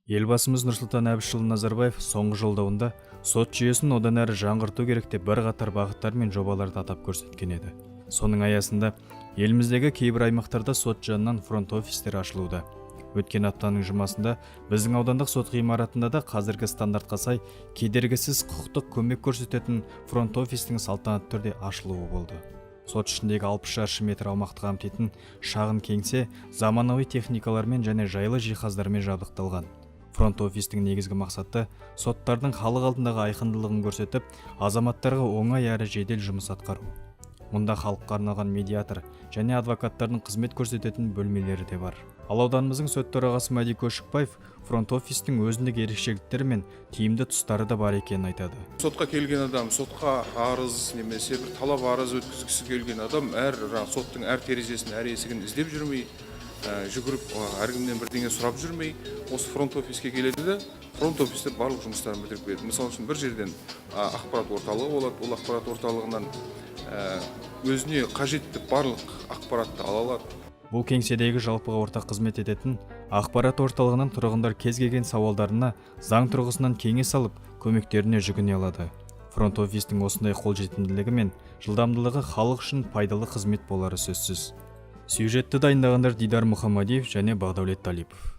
Елбасымыз Нұрсұлтан Әбішұлы Назарбаев соңғы жолдауында сот жүйесін одан әрі жаңғырту керек деп бірқатар бағыттар мен жобаларды атап көрсеткен еді. Соның аясында еліміздегі кейбір аймақтарда сот жанынан фронт-офистер ашылуда. Өткен аптаның жұмасында біздің аудандық сот ғимаратында да қазіргі стандартқа сай кедергісіз құқықтық көмек көрсететін фронт-офистің салтанатты түрде ашылуы болды. Сот ішіндегі 60 шаршы метр аумақты қамтитын шағын кеңсе заманауи техникалармен және жайлы жиһаздармен жабдықталған. Фронт-офистің негізгі мақсаты – соттардың халық алдындағы айқындылығын көрсетіп, азаматтарға оңай әрі жедел жұмыс атқару. Мұнда халыққа арналған медиатор және адвокаттардың қызмет көрсететін бөлмелері де бар. Ал ауданымыздың сот төрағасы Мәди Көшікбаев фронт-офистің өзіндік ерекшеліктері мен тиімді тұстары да бар екенін айтады. Сотқа келген адам, сотқа арыз немесе бір талап арыз өткізгісі келген адам әр жаңағы соттың әр терезесін, әр есігін іздеп жүрмей, жүгіріп, әркімнен бірдеңе сұрап жүрмей, осы фронт офиске келеді де, фронт офисте барлық жұмыстарын бітіріп келеді. Мысалы үшін, бір жерден ақпарат орталығы болады. Ол ақпарат орталығынан өзіне қажетті барлық ақпаратты ала алады. Бұл кеңседегі жалпыға ортақ қызмет ететін ақпарат орталығынан тұрғындар кез келген сауалдарына заң тұрғысынан кеңес алып, көмектеріне жүгіне алады. Фронт офистің осындай қолжетімділігі мен жылдамдылығы халық үшін пайдалы қызмет болары сөзсіз. Сюжетті дайындағандар: Дидар Мұхамадиев және Бағдәулет Талипов.